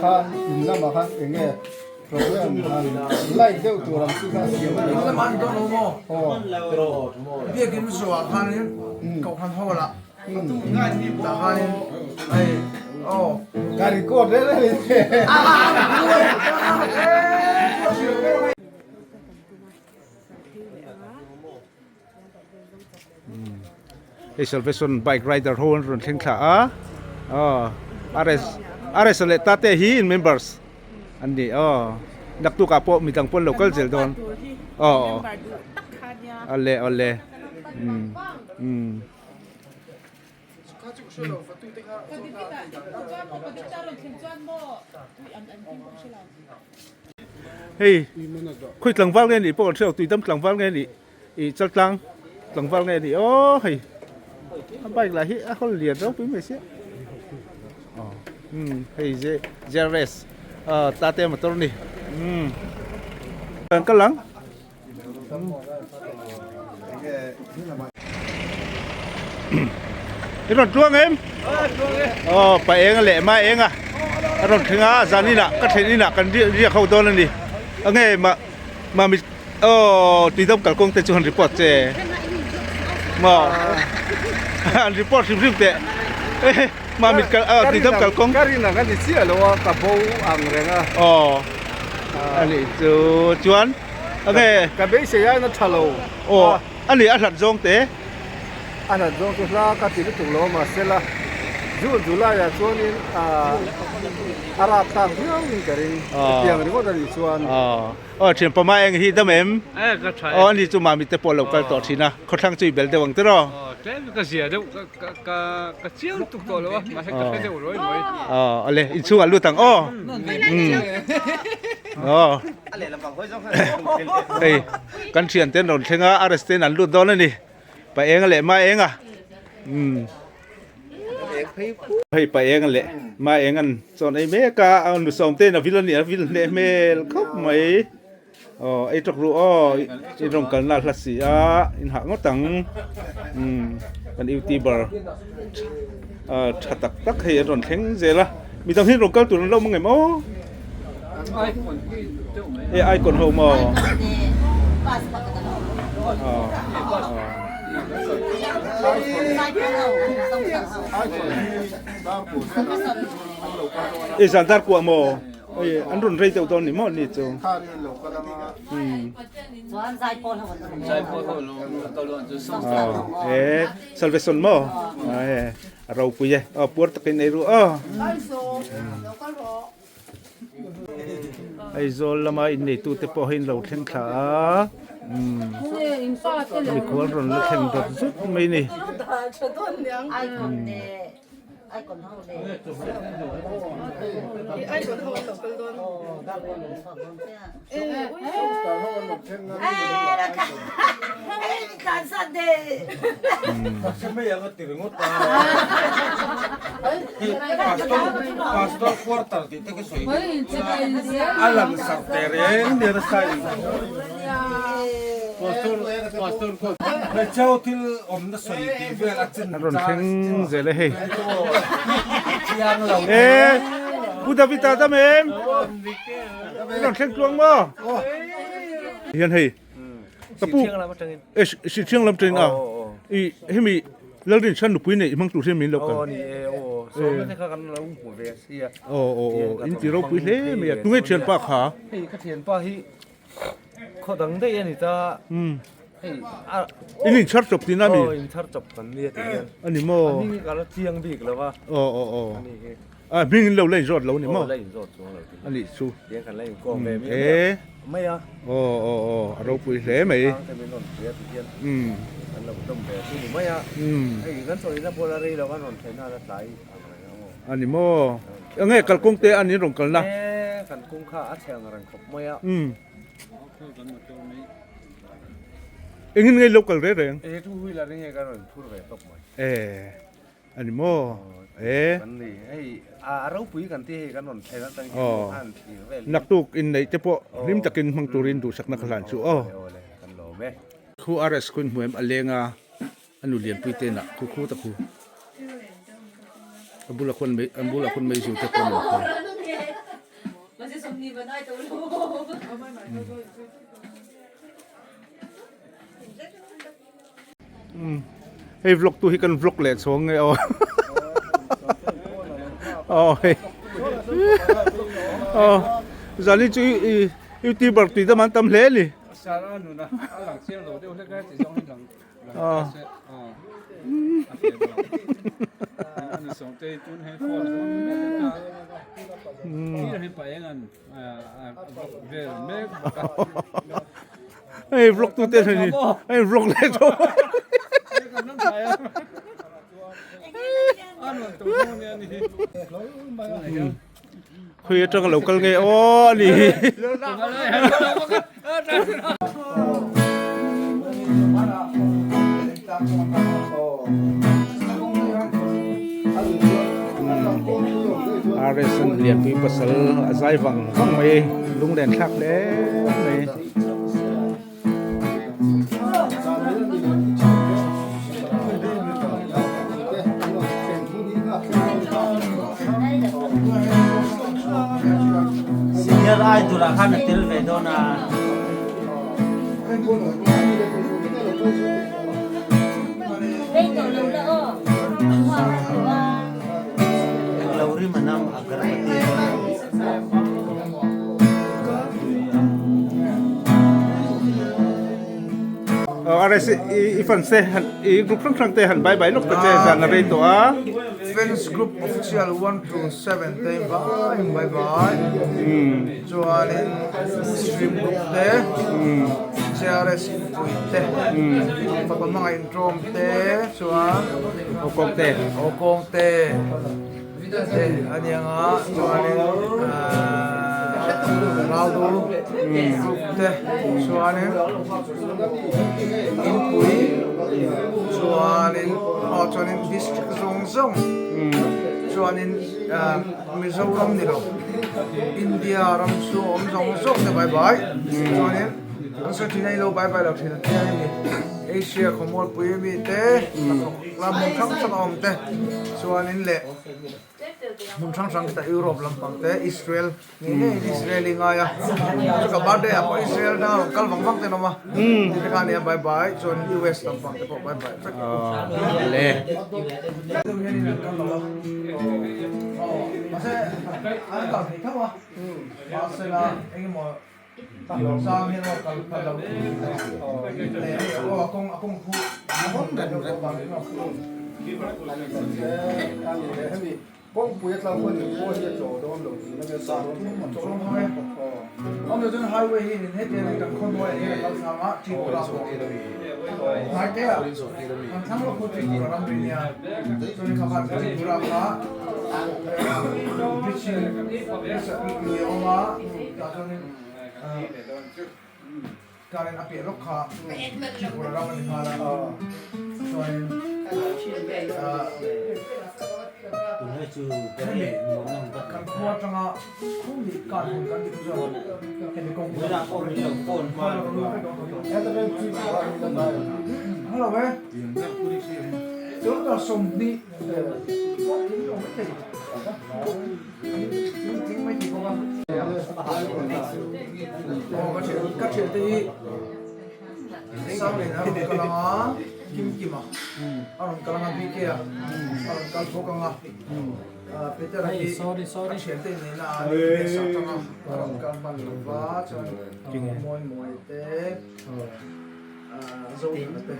khan in lamah khan eng nge problem han light deuh tur ang chi kha siam a ni a. Aw. Biakin zawhah khanin Kohhran Hall ah tah khanin hei aw. Ka record reng reng in. Hei salvation bike rider ho an rawn thleng thla a aw RS RS leh tate hi in members an ni aw naktuk ah pawh midang pawh an lo kal zel dawn aw awle awle umm umm. Hei khawi tlangval nge nih pawh kan hre lo tuidam tlangval nge nih ih chaltlang tlangval nge nih aw hei a bike lah hi a hawl lian ropui mai sia aw umm hei ze zrs aw tate motor a ni umm kan kal ang. I rawn tluang em? Aw pa eng a leh ma eng a a rawn thleng a zan inah ka thlen inah kan riak ho dawn a ni a nge mah mah mit aw tuidam kalkawng te chu han report che maw han report hrim hrim teh mah mit kal aw tuidam kalkawng ka rin ang a ni chiah lo a ka bo ang reng a aw a nih chu chuan. Enge? Ka beisei aiin a tha lo. Aw, a ni a hlat zawng te. A hlat zawng chu hla ka ti lutuk lo a mahsela June July ah chuanin a rap thlak viau in ka ring. Hetiang ringawt a nih chuan. Aw, aw thian pama eng hi dam em? E ka tha e. Aw ani chu mami te pawh lo kal tawh thin a, khawthlang chu i bel deuh ang te rawh. Aw, tlem ka zia deuh ka ka ka ka chiang tuk tawh lo a, mahse ka hre deuh ruai ruai. Aw, ale inchhungah lut ang aw. Aw. Hei kan thian te an rawn thleng a RS te an lut dawn a ni pa enga leh ma enga umm hei pa enga leh ma eng an chawn ei mek a a nu sawm te in a vil a ni a vil hneh hmel khawp mai aw ei tawk ru aw in rawn kalna a hla si a in hah ngawt ang umm kan youtuber tha tak tak hei an rawn thleng zel a midang hi rawn kal tur an lo awm ang em aw. E icon ho maw e zan dar kuah maw e an rawn rei deuh dawn ni maw ni chu e salvation maw e a ropui e aw puar takin ei ru aw. Aizawl lama inneitute pawh hi an lo thleng thla a umm mikhual rawn la thleng dawt zut mai a ni. An rawn thleng zel e hei. E Pu Davida dam em? An rawn thleng tluang maw? Hian hei ka pu e si thiang lam tangin a i hemi Lalrin chhan nupui nei hmang tur hian min lo kal. Aw ni e aw sawmna te kha kan lo hmu ve sia. Aw aw aw in ti ropui hle mai a tunge thianpa kha? Hei ka thianpa hi khaw dang daih a ni ta. Hei a In inchhar chawp tihna mi? Aw inchhar chawp kan nia ti hian. A ni maw? A hming hi ka la chiang bik lo a. Aw aw aw. A ni hi. A hming in lo la inzawt lo ni maw? Aw la inzawt chuang lo ti. A nih chu. Tiang kan la inkawm ve miah miah mai a. Aw aw aw a ropui hle mai. Thang te min rawn hria ti hian kan lo dawm ve chu ni mai a. Hei kan sawi na pawh la rei lo kan rawn thlen a la tlai ang reng ang aw. A ni maw? Enge kalkawng te an in rawn kalna? E kan kawng kha a chhe ang reng khawp mai a. Engin ngei lo kal reng reng? E two wheeler in hei kan rawn phur ve tawp mai. E. A ni maw? E. Kan ni. Hei a ropui kan ti hei kan rawn thlen atang hian an thlir vel hi. Naktuk inneih te pawh hlim takin hmang turin duhsakna ka hlan chu aw. Aw le kan lawm e. Khu RS khu in hmu em a leng a a nu lianpui te inah khu khu ta khu a bulah khuan mei an bulah khuan mei zu te pawh an awm kha. Hei vlog tu hi kan vlog leh chhawng nge aw aw hei aw zali chu youtuber tui dam an tam hle a ni aw Hei vlog tu te ni hei vlog leh tho Khui atang lo kal nge aw ani hi. RSN Lianpui pasal a zai vang vang mai lunglen thlak hle mai. Senior idol ah khan a tel ve dawn a. Englo rim a nam agarbati. RS i fans te han i group hrang hrang te han bye bye lawk ta che zan a rei tawh a. Fans group official 1 to 7 te bye bye bye. Chuanin stream group te CRS inpui te fapa hmanga intawm te chuan Awkawng te Awkawng te te a ni ang a chuanin Raldu group te chuanin inpui chuanin aw chuanin district zawng zawng chuanin. Mizoram ni lo India ram chu awm zawng zawng te bai bai chuanin an sawi thin a ilo bai bai lo thin a chiang a ni Asia khawmualpui ami te hnathawk lam hmun hrang hrang a awm te chuanin leh hmun hrang hrang te Europe lampang te Israel ngei ngei Israel i ngai a chu ka birthday ah pawh Israel atanga rawn kal vang vang te an awm a ti kha ania bai bai chuan US lampang te pawh bai bai vek le. Kawngpui a tlang khuan in khua hi a tlawh dawn lo tih na vel sa dawn lo ang Tlawh dawn e. Awm lo chuan highway hi in heti a kan khaw hnuai ah hian a kal thlang a Tripura pawh hnai te ah kan thlang lawk khu Tripura ram ri nia chuan kha khan Tripura kha bridge hi lui a awm a tah chuan in Karen a piah lawk kha Tripura ram a ni nghal a, chuanin hemi kan khua atanga khumi kar hun kan tih chuan hemi kawngpui Hello e, kilometer 20 Ka thian te hi Sanglian a rawn kal ang a, Kimkima a rawn kal ang a, BK a rawn kal bawk ang a, Peter a hi ka thian te nena a US ah tang a a rawn kal hman lo va chuan Mawi Mawi te Zothana te.